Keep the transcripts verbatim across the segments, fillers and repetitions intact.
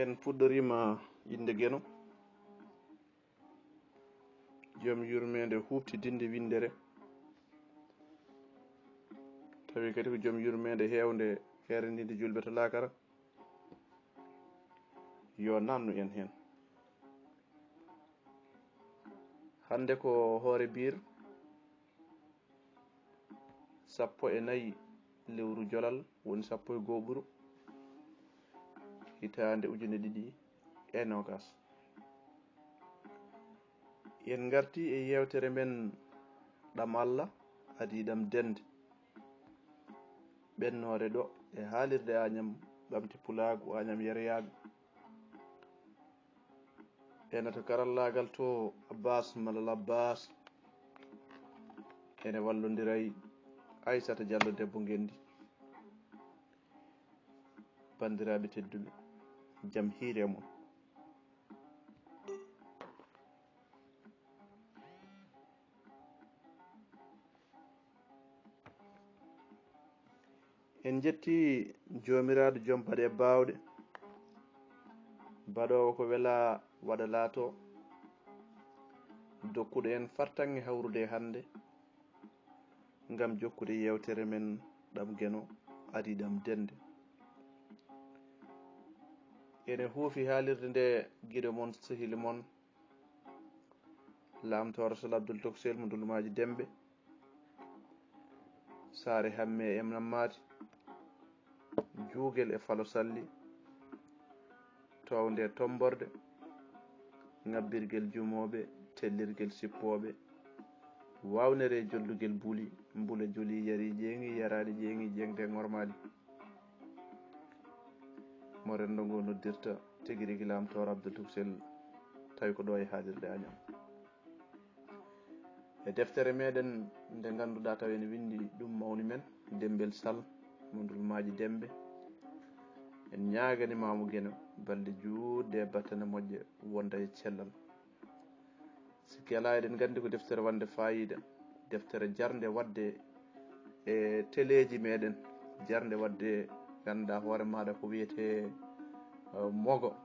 En puɗɗoriima innde Geno, jom yurmeende huuɓtidinde winndere, tawi kadi ko jom yurmeende heewnde heerendinde juulɓe to laakara. Yo naatnu en heen. Hannde ko hoore biir sappo e nayi lewru jolal, woni sappo e go'oɓuru, hitaande ujune ɗiɗi e noogas. En ngarti e yeewtere men ɗam Allah adii ɗam dende, ɓennoore ɗo e haalirde Añam, ɓamti pulaagu Añam Yereyaaɓe. Ena to karallaagal to Abbas Malal Abbas, ene wallondiray Aysata Jallo debbo Ngenndi. Banndiraaɓe tedduɓe, jam hiiri e mon. En njetti Joomiraaɗo jom baɗe baawɗe, baɗoowo ko welaa waɗa laatoo, dokkuɗo en fartaŋŋe hawrude hannde ngam jokkude yeewtere men ɗam Geno adii ɗam dende. Ene huufi haalirde nde giɗo mon, sehili mon, Laamtooro Sal Abdul Toksel mo Ndulmaaji Dembe, Saare Hamme e Nammaadi, Juugel e Falo Salli, Townde e Tomborde, Ŋabbirgel Jumooɓe, Tellirgel Sippooɓe, Waawnere e Jollugel Buli, Mbula Joli, Yari Jeeŋi, Yaraani Jeeŋi, Jeeŋde e Ŋormaali. Mo renndo ngo noddirta tigi rigi Laamtooro Abdul Toksel, tawi ko ɗo e haalirde Añam. E deftere meɗen nde ngannduɗaa taw ene winndi ɗum mawni men, Dembel Sal, mo Ndulmaaji Dembe. En ñaagani Maamu Geno balɗe juutɗe e battane moƴƴe wonda e cellal. Sikki alaa, eɗen nganndi ko deftere wonde faayiida, deftere jarnde waɗde e teleeji meɗen, jarnde waɗde ngannduɗaa hoore maaɗa ko wiyetee, eh, mogo,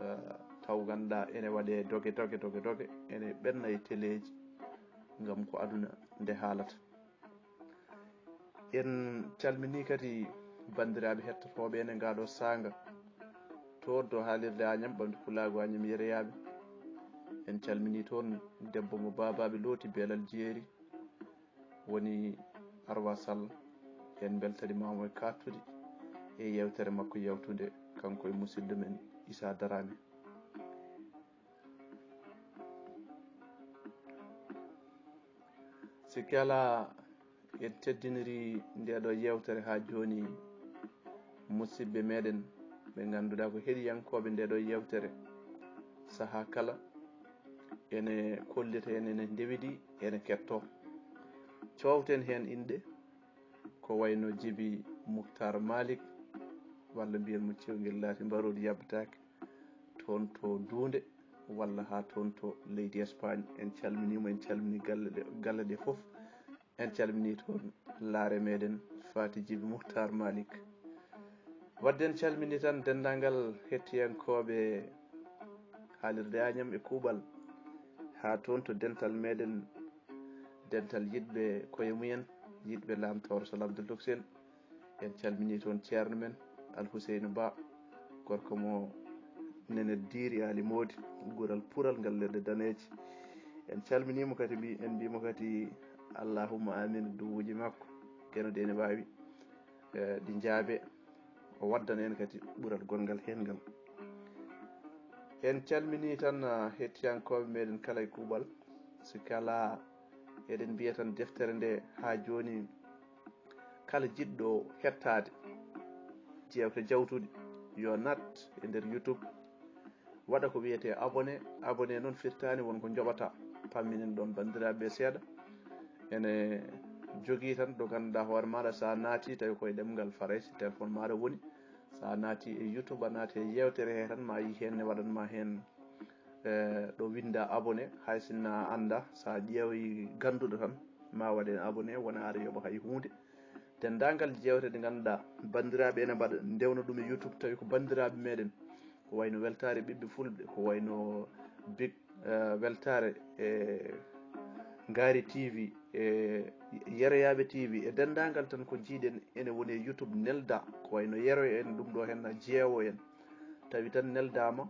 eh, taw ngannduɗaa ene waɗee doge, doge, doge, doge, ene ɓenna e teleeji, ngam ko aduna nde haalata. En calminii kadi banndiraaɓe hettotooɓe ene ngaa ɗoo saanga, toon to haalirde Añam, ɓamde pulaagu Añam Yereyaaɓe. En calminii toon debbo mo baabaaɓe looti, Beelal Jeeri, woni Arwa Sall. En mbeltaniima mo e kaattude e yeewtere makko yawtunde, kanko e musidɗo men Issa Darame. Sikki alaa, en teddiniri ndee ɗoo yeewtere haa jooni musidɓe meɗen ɓe ngannduɗaa ko heɗiyankooɓe ndee ɗoo yeewtere. Sahaa kala ene kollita en, ene ndewidi, ene kettoo. Coowten heen inɗe, ko wayno Jibi Muktar Malik, walla mbiyen mo Cewngel Laati Mbaroodi Yabbataake, toon to Duunde, walla haa toon to leydi Espagne. En calminii mo, en calminii galle ɗe, galle ɗe fof. En calminii toon laare meɗen Faati Jibi Muktar Malik. Waɗde en calminii tan denndaangal hettiyankooɓe haalirde Añam e Kuuɓal, haa toon to dental meɗen, dental yiɗɓe koye mumen, yiɗɓe Laamtooro Sal Abdul Toksel. En calminii toon ceerno men, Alhuseynu Ba, gorko mo Nene Diiri Aali Moodi, Gural Pural, Ngalleeɗe Daneeje. En calminii mo kadi, mbi-, en mbii mo kadi allahumma amin, duwuuji makko, keno de ene waawi, eh, ɗi njaabe. O waddana en kadi ɓural gonngal heen ngal. En calminii tan, ah, hettiyankooɓe meɗen kala e Kuuɓal. Sikki alaa, eɗen mbiya tan deftere nde haa jooni, kala jiɗɗo hettaade jeewte jawtuɗe, yo naat e nder YouTube, waɗa ko wiyetee abonné. Abonné noon firtaani won ko njoɓata. Pamminen ɗoon banndiraaɓe ɓe seeɗa. Ene jogii tan ɗo ngannduɗaa hoore maaɗa, so a naati tawi koye ɗemngal Farayse, téléphone maaɗa woni, so a naati e YouTube, a naati e yeewtere he tan, ma yi heen ne waɗan ma heen, eh, ɗo winnda abonné, hay sinno a annda, so a ƴeewi gannduɗo tan, ma waɗ heen abonné, wona aɗa yoɓa hay huunde. Denndaangal jeewte ɗe ngannduɗaa banndiraaɓe ene mbaɗa, ndewna ɗum e YouTube, tawi ko banndiraaɓe meɗen, ko wayno Weltaare Ɓiɓɓe Fulɓe, ko wayno Big, eh, Weltaare e Ngaari T V, e Yeroyaaɓe T V, e denndaangal tan ko njiiɗen ene woni e YouTube nelda, ko wayno Yero en, ɗum ɗo hen na jeewo en. Tawi tan neldaama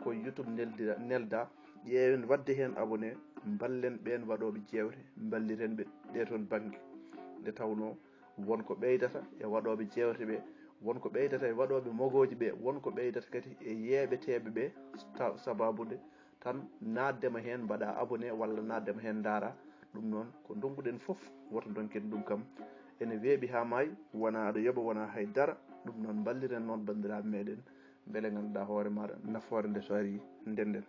ko YouTube neldira, nelda, ƴeewen waɗde heen abonné, mballen ɓeen waɗooɓe jeewte, mballiren ɓe ɗee toon bannge. Nde tawnoo won ko ɓeydata e waɗooɓe jeewte ɓe, won ko ɓeydata e waɗooɓe mogooji ɓe, won ko ɓeydata kadi e yeeɓeteeɓe ɓe, ta-, sababude tan naatde ma heen mbaɗa abonné walla naatde ma heen ndaara. Ɗum noon ko ndonkuɗen fof, woto ndonken ɗum kam. Ene weeɓi haa maayi, wonaa aɗa yoɓa, wonaa hay dara. Ɗum noon mballiren noon banndiraaɓe meɗen, mbele ngannduɗaa hoore maaɗa nafoore nde so arii ndenden.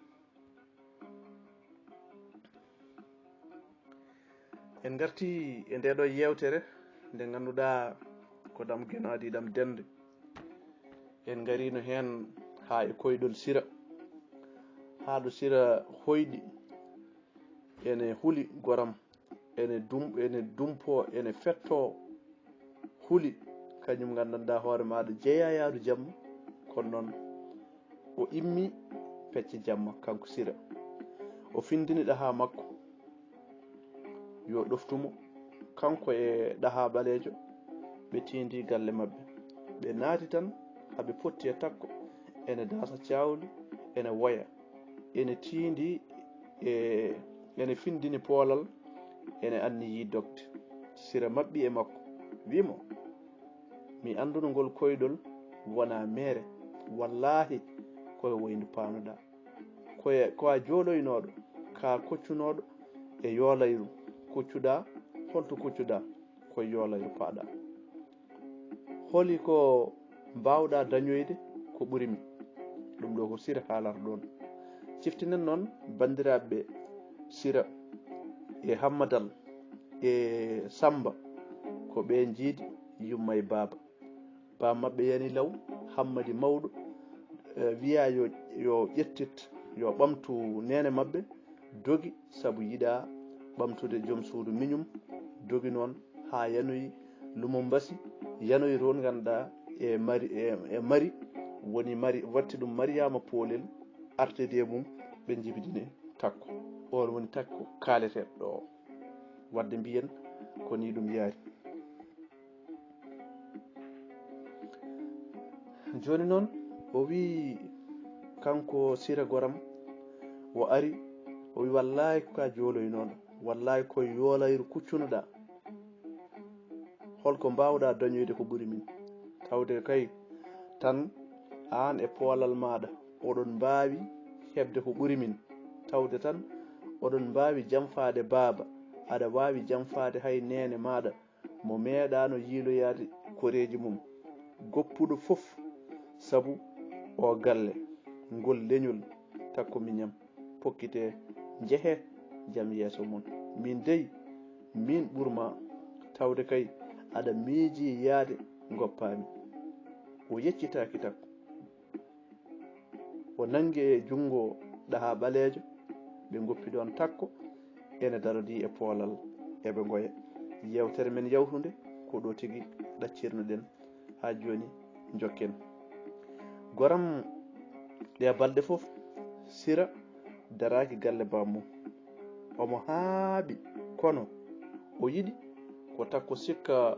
En ngarti e nde ɗo yeewtere nde ngannduɗaa ko ɗam genaadi ɗam dennde. En ngariino heen haa e koyɗol Sira, haa ɗo Sira hoyɗi, ene huli goram, ene dum-, ene dumpo, ene fetto, huli, kañum nganndanɗaa hoore maaɗa jeyaa yaadu jamma, kono noon o immi pecce jamma, kanko Sira. O findini ɗahaa makko, yo ɗoftu mo, kanko e ɗahaa ɓaleejo, ɓe tiindi galle maɓɓe. Ɓe naati tan, haa ɓe potti e takko, ene daasa caawli, ene woya, ene tiindi e, ene findini poolal, ene anniyii dogde. Sira maɓɓi e makko, wii mo, "Mi annduno ngol koyɗol wonaa meere, wallaahi ko e woyndu paanoɗaa. Ko e, ko a jooloynooɗo, ka koccunooɗo e yoolayru, kuccuɗaa, holto kuccuɗaa? Ko e yoolayru paaɗaa. Holi ko mbaawɗaa dañoyde ko ɓuri mi?" Ɗum ɗo ko Sira haalata ɗoon. Ciftinen noon banndiraaɓe ɓe, Sira e Hammadal e Samba, ko ɓe njiidi yumma e baaba. Baa maɓɓe yani law, Hammadi mawɗo, eh, wiya yo, yo ƴettit, yo ɓamtu neene maɓɓe, dogi sabu yiɗa ɓamtude joom suudu miñum, dogi noon haa yanoyi lumo mbasi, yanoyi toon ngannduɗaa e mari, e, e mari, woni mari, watti ɗum Mariyaama Poolel, artedi e mum, ɓe njibidini takko. Oon woni takko kaaleteeɗo ɗo. Wadde mbiyen ko nii ɗum yaari. Jooni noon, o wii kanko Sira goram, o ari, o wii, "Wallaahi ko ka jooloynooɗo, wallaahi ko yoolayru kuccunoɗaa. Holko mbaawɗaa dañoyde ko ɓuri min? Tawde kay tan aan e poolal maaɗa, oɗon mbaawi heɓde ko ɓuri min. Tawde tan oɗon mbaawi jamfaade baaba, aɗa waawi jamfaade hay neene maaɗa, mo meeɗaano yiiloyaade koreeji mum. Goppuɗo fof sabu o galle, ngol leñol, takko miñam, pokkitee, njehee jam yeeso mon. Min dey, min ɓurma, tawde kay aɗa miijii yaade ngoppaami." O yeccitaaki takko. O nanngi e junngo ɗahaa ɓaleejo, ɓe ngoppi ɗoon takko, ene darodii e poolal, eɓe ngoya. Yeewtere men yawtunde ko ɗo tigi ɗaccirno-ɗen. Haa jooni njokken. Goram ɗe balɗe fof, Sira daraaki galle bammum. Omo haaɓi, kono o yiɗi ko takko sikka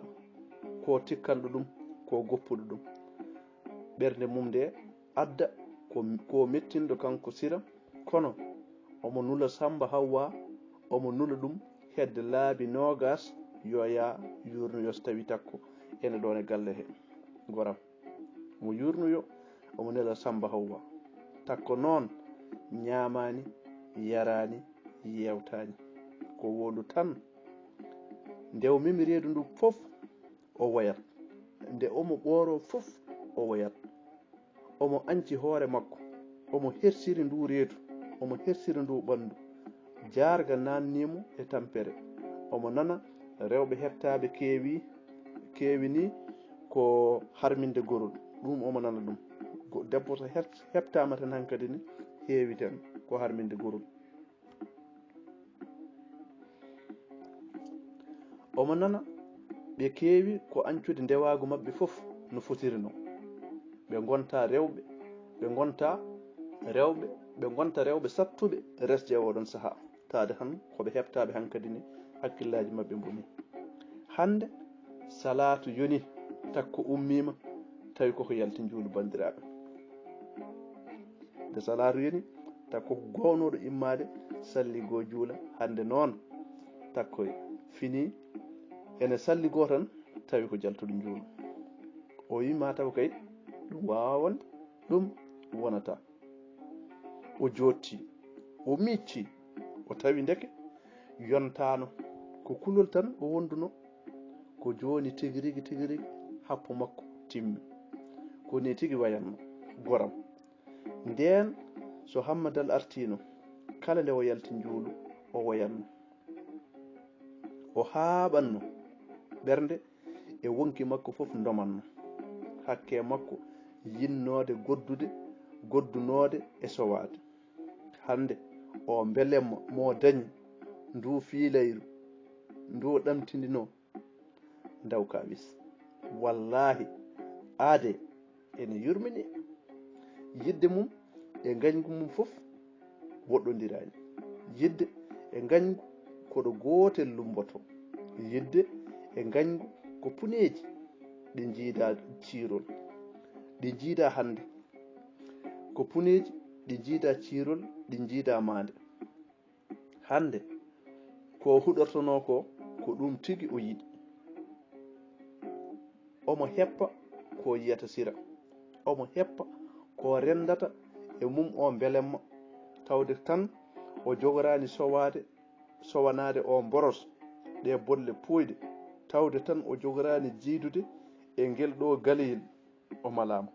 ko tikkanɗo ɗum, ko goppuɗo ɗum. Ɓernde mum nde adda ko, ko mettinɗo kanko Sira, kono omo nula Samba Hawwa, omo nula ɗum hedde laabi noogas, yo yaa yuurnoyo so tawi takko ene ɗoon e galle he. Goram. Omo yuurnoyo, omo nela Samba Hawwa. Takko noon ñaamaani, yaraani, yeewtaani. Ko wondu tan. Nde o memi reedu ndu fof, o woyat. Nde omo ɓooroo fof, o woyat. Omo añci hoore makko, omo hersiri ndu reedu, omo hersiri ndu ɓanndu. Jaarga naatnii mo e tampere. Omo nana rewɓe heɓtaaɓe keewi, keewi nii ko harminde gorol. Ɗum omo nana ɗum. Go-, debbo so heɓ-, heɓtaama tan hankadi ni, heewi tan ko harminde gorol. Omo nana ɓe keewi ko añcude ndewaagu maɓɓe fof no fotiri no. Ɓe ngonta rewɓe ɓe ngonta rewɓe, ɓe ngonta rewɓe sattuɓe resde e oɗon sahaa. Taade han ko ɓe heɓtaaɓe hankadi ni, hakkillaaji maɓɓe mboni. Hannde salaatu yoni, takko ummiima, tawi koko yalti njuulu banndiraaɓe. Nde salaatu yoni, takko ko gownooɗo immaade, salli goo juula. Hannde noon, takko fini, ene salli goo tan, tawi ko jaltuɗo njuulu. O wi ma taw kay, ɗum waawaa wonde, ɗum wonata. O jooɗti, o miicci, o tawi ndeke yontaano. Ko kulol tan o wonduno. Ko jooni tigi rigi, tigi rigi, happu makko timmi. Ko ni tigi wayanno, goram. Ndeen, so Hammadal artiino, kala nde o yalti njuulu, o woyanno. O haaɓanno ɓernde e wonki makko fof ndomanno. Hakke makko yinnoode goddude, goddunoode e sowaade. Hannde o mbelemma mo dañi ndu fiilayru, ndu ɗamtindino ndaw kaawis. Wallaahi, aade ene yurmini. Yidde mum e ngañgu mum fof woɗɗondiraani. Yidde e ngañgu ko ɗo gootel lummboto. Yidde e ngañgu ko puneeji ɗi njiida ciirol. Ɗi njiida hannde. Ko puneeji ɗi njiida ciirol, ɗi njiida maande. Hannde, ko huɗortonoo ko, ko ɗum tigi o yiɗi. Omo heppa ko yiyata sira. Omo heppa ko renndata e mum o mbelemma. Tawde tan o jogoraani sowaade, sowanaade o mboros ɗe bolle pooyɗe. Tawde tan o jogoraani jiydude e ngel ɗo galeyel, o malaama.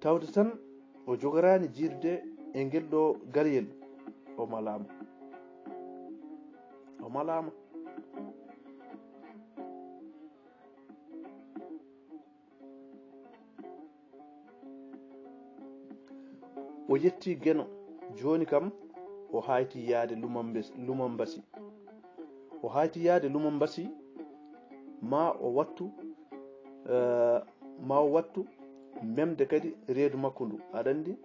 Tawde tan o jogoraani jiidude e ngel ɗo gariyel, o malaama. O malaama. O yetti Geno. Jooni kam, o hayti yahde Lumambes-, Lumambasi. O hayti yahde Lumambasi, ma o wattu, eh, ma o wattu memde kadi reedu makko ndu. Aɗa anndi,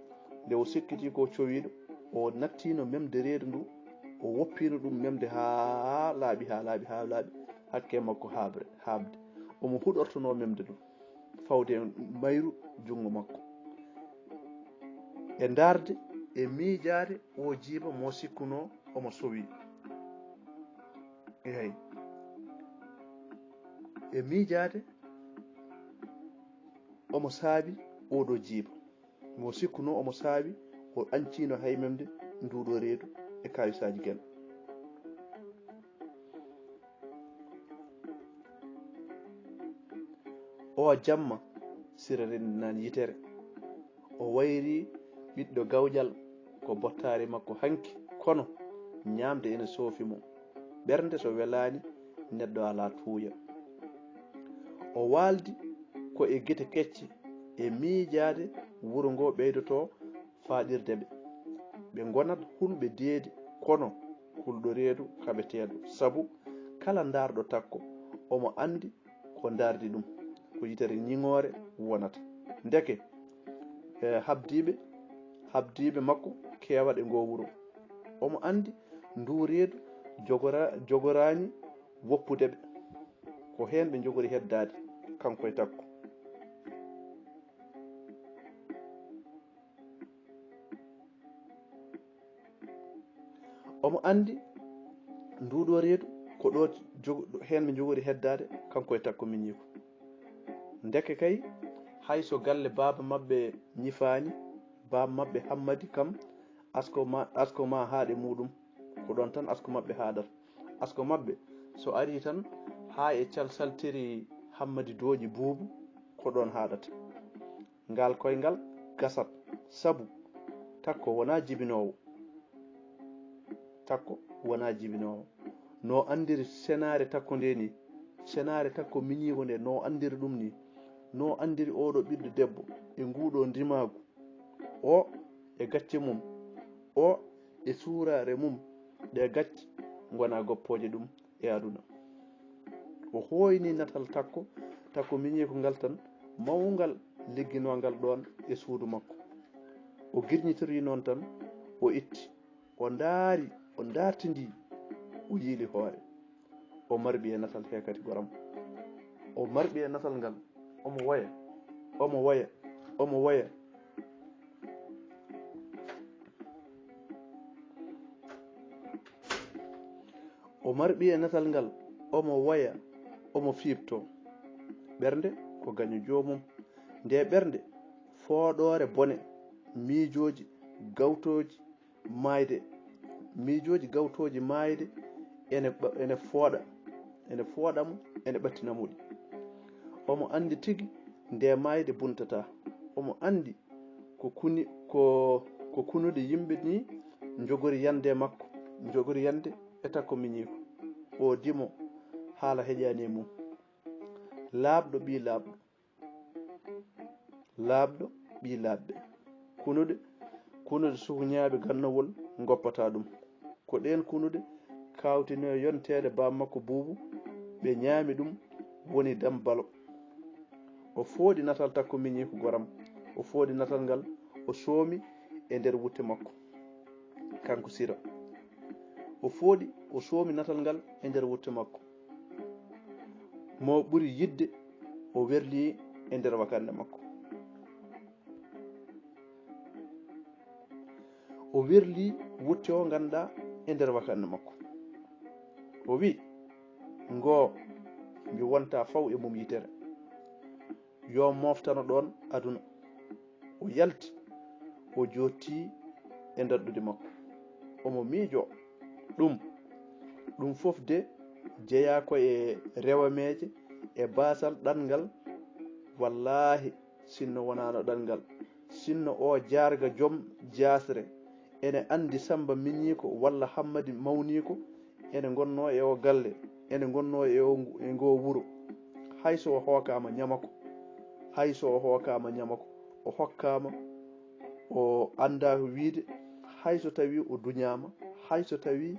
nde o sikkiti ko cowiiɗo, o nattino memde reedu ndu, o woppino ɗum memde haa laaɓi, haa laaɓi, haa laaɓi, hakke makko haabre, haaɓde. Omo huɗortono memde ndu fawde e mayru junngo makko. E ndaarde, e miijaade oo jiiba mo sikkunoo omo sowi. Eey. E miijaade, omo saabi ooɗoo jiiba. Mo sikkunoo omo saabi, o añciino hay memde nduuɗoo reedu e kaawisaaji Geno. O jamma, Sira renndinaani yitere. O wayri ɓiɗɗo gawƴal ko bottaari makko hanki, kono ñaamde ene soofi mo. Ɓernde so welaani, neɗɗo alaa tuuya. O waaldi ko e gite kecce, e miijaade wuro ngo ɓeydotoo faaɗirde ɓe. Ɓe ngonat hulɓe deedi, kono hulɗo reedu kaɓeteeɗo, sabu kala ndaarɗo takko, omo anndi ko ndaardi ɗum, ko yitere ñiŋoore wonata. Ndeke, e, habdiiɓe, habdiiɓe makko keewat e ngoo wuro. Omo anndi nduu reedu jogora-, jogoraani woppude ɓe. Ko heen ɓe njogori heddaade, kanko e takko. Omo anndi nduuɗoo reedu ko ɗo jogo-, heen ɓe njogori heddaade, kanko e takko miñiiko. Ndeke kay, hay so galle baaba maɓɓe ñifaani, baaba maɓɓe Hammadi kam, asko ma, asko ma haaɗe muuɗum, ko ɗoon tan asko maɓɓe haaɗata. Asko maɓɓe, so arii tan, haa e calsaltiri Hammadi Dooƴi Buubu, ko ɗoon haaɗata. Ngal koyngal gasat, sabu takko wonaa jibinoowo. Takko wonaa jibinoowo. No anndiri senaare takko nde ni, senaare takko miñiiko nde, no anndiri ɗum ni, no anndiri ooɗo ɓiɗɗo debbo e nguuɗo ndimaagu, o e gacce mum, o e suuraare mum, Ɗe gacce ngona goppooje ɗum e aduna. O hooyni natal Takko, Takko miñiiko ngal tan, mawngal ligginoongal ɗoon e suudu makko. O girñitori noon tan, o itti, o ndaari, o ndaartindii, o yiili hoore. O marɓi e natal he kadi goram. O marɓi e natal ngal, omo woya, omo woya, omo woya. O marɓi e natal ngal, omo woya, omo fiiptoo. Ɓernde ko gaño joomum. Nde ɓernde, fooɗoore bone, miijooji, gawtooji, maayde, miijooji gawtooji maayde ene ɓa-, ene fooɗa, ene fooɗa mo, ene ɓattina mo ɗi. Omo anndi tigi nde maayde buntataa. Omo anndi ko kuni, ko, ko kunuɗe yimɓe ni njogori yande e makko, njogori yande e Takko miñiiko. O dimo, haala heƴaani e mum. Laaɓɗo ɓii laaɓɗo. Laaɓɗo ɓii laaɓɓe. Kunuɗe, kunuɗe sukuñaaɓe gannawol ngoppata ɗum. Ko ɗeen kunuɗe kaawtinoo yonteede baam makko Buubu, ɓe ñaami ɗum, woni dam balo. O fooɗi natal Takko miñiiko goram. O fooɗi natal ngal, o soomi e nder wutte makko. Kanko Sira. O fooɗi, o soomi natal ngal e nder wutte makko. Mo ɓuri yiɗde, o werli e nder wakannde makko. O werli wutte o ngannduɗaa e nder wakannde makko. O wi, "Ngo, mi wonta faw e mum yitere. Yo moftano ɗoon aduna." O yalti, o jootti e daɗɗudi makko. Omo miijo ɗum. Ɗum fof de jeyaa ko e rewameeje e baasal ɗanngal. Wallaahi, sinno wonaano ɗanngal, sinno o jaarga joom jaasre ene anndi Sammba miñiiko walla Hammadi mawniiko, ene ngonnoo e o galle, ene ngonnoo e o, e ngoo wuro. Hay so o hookaama ñamako, hay so o hookaama ñamako, o hokkaama, o anndaa ko wiyde, hay so tawii o duñaama, hay so tawii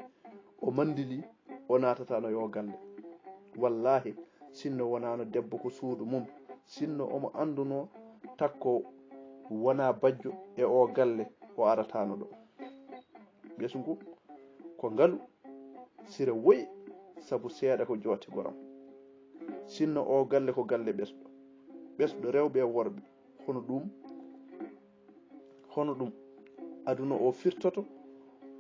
o manndilii, o naatataano e o galle. Wallaahi, sinno wonaano debbo ko suudu mum, sinno omo anndunoo Takko wonaa bajjo e o galle, o arataano ɗo. Ɓesngu ko ngalu, Sira woyi, sabu seeɗa ko joote goram. Sinno o galle ko galle ɓesɗo, ɓesɗo rewɓe e worɓe, hono ɗum, hono ɗum aduna o firtoto,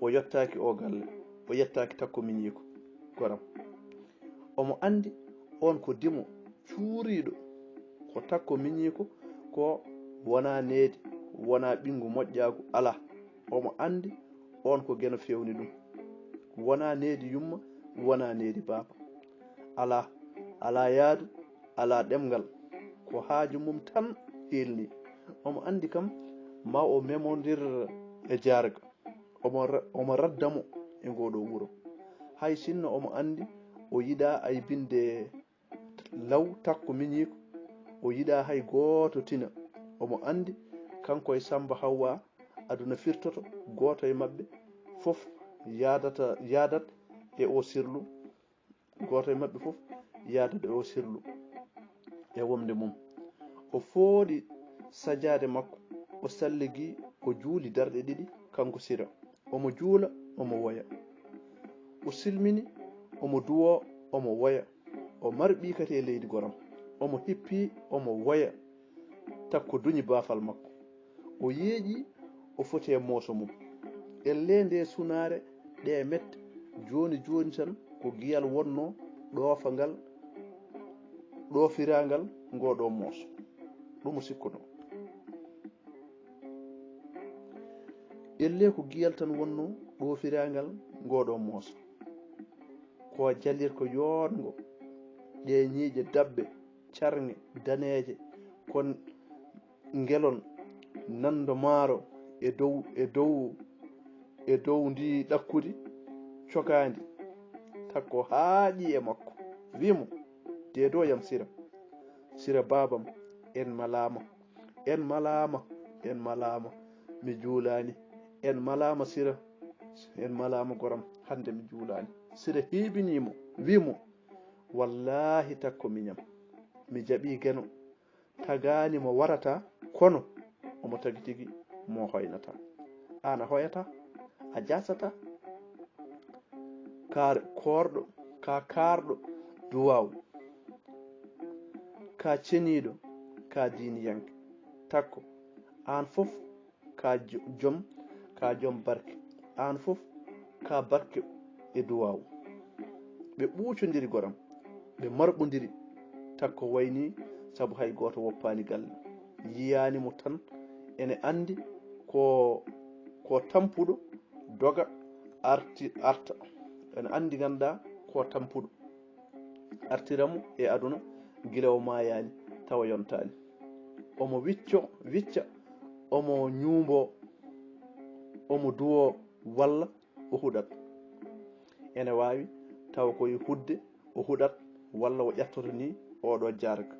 o yottaaki o galle, o yettaaki Takko miñiiko goram. Omo anndi oon ko dimo cuuriiɗo, ko Takko miñiiko, ko wonaa needi, wonaa ɓinngu moƴƴaagu, alaa. Omo anndi oon ko Geno feewni ɗum. Wonaa needi yumma, wonaa needi baaba. Alaa, alaa yaadu, alaa ɗemngal. Ko haaju mum tan hiilni. Omo anndi kam ma o memondir e jaarga. Omo ra-, omo radda mo e ngoo ɗoo wuro. Hay sinno omo anndi o yiɗaa aybinde law Takko miñiiko, o yiɗaa hay gooto tina. Omo anndi kanko e Sammba Hawwa aduna firtoto, gooto e maɓɓe fof yaadata, yaadat e o sirlu, gooto e maɓɓe fof yaadat e o sirlu e wonde mum. O fooɗi sajaade makko, o salligi, o juuli darɗe ɗiɗi, kanko Sira. Omo juula, omo woya. O silmini, omo duwoo, omo woya. O marɓi kadi e leydi goram. Omo hippi, omo woya. Takko duñi baafal makko. O yeeƴi, o foti e mooso mum. Ellee nde sunaare, ɗe mette, jooni jooni tan ko giyal wonnoo, ɗoofa ngal, ɗoofiraa ngal, ngoo ɗoo mooso. Ɗum o sikkunoo. Ellee ko giyal tan wonnoo, ɗoofiraa ngal, ngoo ɗoo mooso. Ko jalirko yooɗngo, ɗe ñiiƴe daɓɓe, carŋe, daneeje, kon ngelon, nanndo maaro e dow, e dow, e dow ndi ɗakkudi cokaandi. Takko haaƴi e makko, wii mo, "Deedoo yam Sira, Sira baabam, en malaama, en malaama, en malaama, mi juulaani, en malaama Sira." En malaama goram, hannde mi juulaani. Sira heɓinii mo, wi' mo, wallaahi, Takko miñam, mi jaɓii Geno, tagaani mo warata, kono omo tagi tigi mo hoynata. Aan a hoyata, a jasata. Ka koorɗo, ka kaarɗo duwaaw, ka ceniiɗo, ka diiniyanke. Takko, aan fof ka jo-, joom, ka joom barke. Aan fof ka barke e duwaaw. Ɓe ɓuucondiri goram, ɓe marɓondiri. Takko wayni sabu hay gooto woppaani galle. Yiyaani mo tan, ene anndi ko, ko tampuɗo, doga, arti, arta. Ene anndi, nganndaa, ko tampuɗo, artira mo e aduna gila o maayaani tawa yontaani. Omo wicco, wicca, omo ñuumbo, omo duwo walla o huɗat. Ene waawi tawa koye hudde o huɗat walla o ƴattoto ni oɗo jaarga.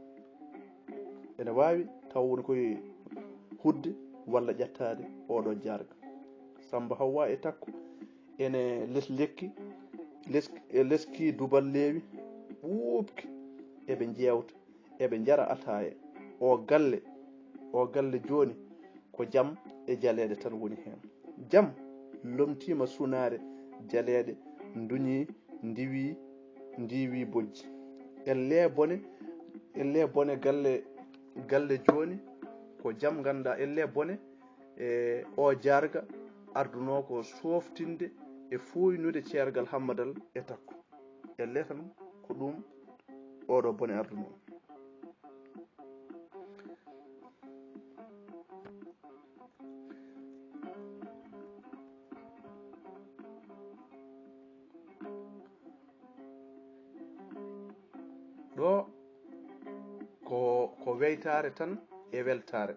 Ene waawi tawa woni koye hudde walla ƴattaade oɗo jaarga. Samba Hawwa e Takko ene les lekki, les-, e leski duballeewi ɓuuɓki, eɓe njeewta, eɓe njara ataaya. O galle, o galle jooni ko jam e jaleeɗe tan woni heen. Jam lomtiima sunaare, jaleeɗe nduñii, ndiwii, ndiwii bojji. Elle bone, elle bone galle, galle jooni ko jam, nganndaa, elle bone e o jaarga ardunoo ko sooftinde e fuuynude ceergal Hammadal e Takko. Elle tan ko ɗum oɗo bone ardunoo. Ɗo ko, ko weytaare tan e weltaare.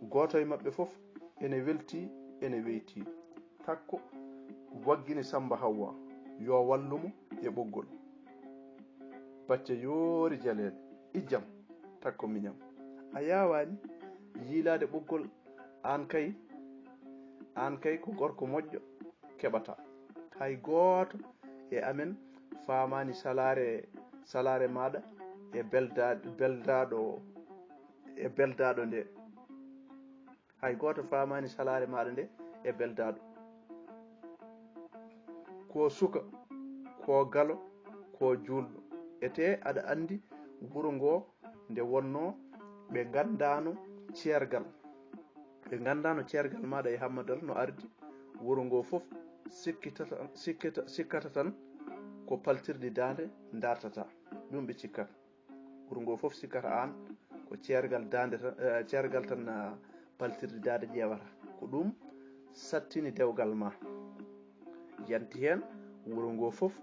Gooto e maɓɓe fof ene weltii, ene weytii. Takko waggini Samba Hawwa, yo wallu mo e ɓoggol. Bacce yoori jaleeɗe, ijjam, Takko miñam. A yaawaani yiilaade ɓoggol, aan kay, aan kay ko gorko moƴƴo keɓataa. Hay gooto e amen faamaani salaare, salaare maaɗa e belda-, beldaaɗo, e beldaaɗo nde. Hay gooto faamaani salaare maaɗa nde e beldaaɗo. Ko suka, ko galo, ko juulɗo. Etee aɗa anndi wuro ngo nde wonnoo ɓe nganndaano ceergal. Ɓe nganndaano ceergal maaɗa e Hammadal no ardi. Wuro ngo fof sikkitata, sikkita, sikkata tan ko paltirɗi daande ndartata. Ɗum ɓe cikkata. Wuro ngo fof sikkata aan ko ceergal daande tan, eh, ceergal tan, ah, paltirɗi daande ƴeewata. Ko ɗum sattini dewgal ma. Yanti heen, wuro ngo fof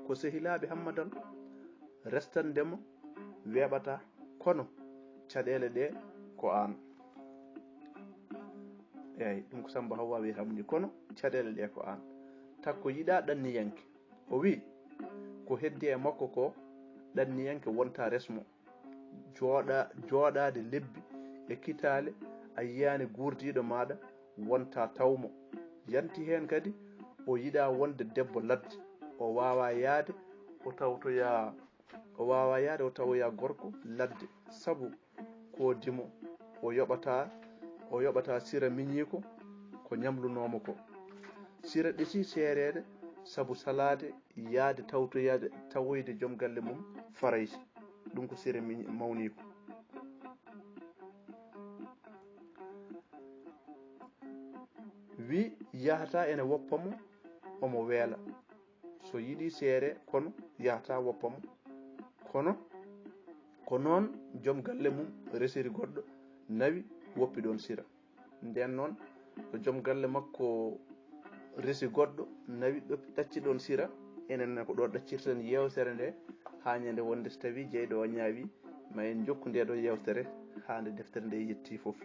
ko sehilaaɓe Hammadal, restande mo weeɓata, kono caɗeele ɗe ko aan. Eey, ɗum ko Samba Hawwa wiyata mo ni, kono caɗeele ɗe ko aan. Takko yiɗaa ɗanniyanke. O wiyi, ko heddi e makko ko, ɗanniyanke wonta resmo. Jooɗa-, jooɗaade lebbi e kitaale, a yiyaani guurdiiɗo maaɗa, wonta tawmo. Yanti heen kadi, o yiɗaa wonde debbo ladde. O waawaa yahde, o tawtoya, o waawaa yahde, o tawoya gorko ladde. Sabu ko dimo, o yoɓata, o yoɓata Sira miñiiko ko ñamlunoomo ko. Sira ɗesi seereede sabu salaade, yahde tawtoyade, tawoyde joom galle mum Farayse. Ɗum ko Sira miñ-, mawniiko. Wi yahata ene woppa mo, omo weela. So yiɗi seere, kono yahata woppa mo. Kono ko noon joom galle mum resiri goɗɗo, nawi, woppi ɗoon Sira. Ndeen noon, so joom galle makko resi goɗɗo, nawi, ɗo-, ɗacci ɗoon Sira, enen ne ko ɗo ɗaccirten yeewtere nde, haa ñande wonde so tawii jeyɗo o ñaawii, ma en njokku nde ɗo yeewtere haa nde deftere nde yettii fof.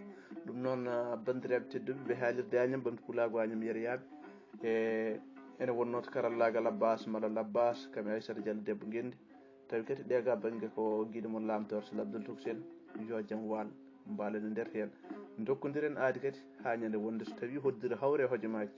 Ɗum noon, ah, banndiraaɓe tedduɓe, ɓe haalirde Añam, ɓamti pulaagu Añam yeriyaaɓe, e ene wonnoo to karallaagal Abbas mala Labbas, kam e Aysata Jallo debbo Ngenndi. Tawi kadi ɗe ga bannge ko giɗo mon laamtoor Sel Abdul Tuksel, yo jam waal, mbaalen e nder heen. Ndokkondiren aadi kadi haa ñande wonde so tawii hoddira hawre e hojomaaji.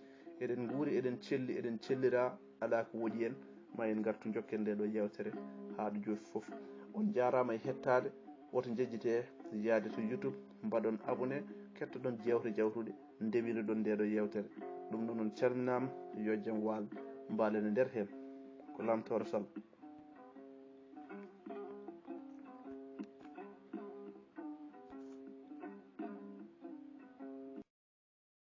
Eɗen nguuri, eɗen celli, eɗen cellira, alaa ko woɗi en, ma en ngartu njokken nde ɗo yewtere haa ɗo jooni fof. On njaaraama e hettaade, woto njejjite yaade to YouTube, mbaɗon abonné, kettoɗon jeewte jawtuɗe, ndewinoɗon nde ɗo yewtere. Ɗum noon on calminaama, yo jam waal, mbaalen e nder heen. Ko Lamtooro Sall.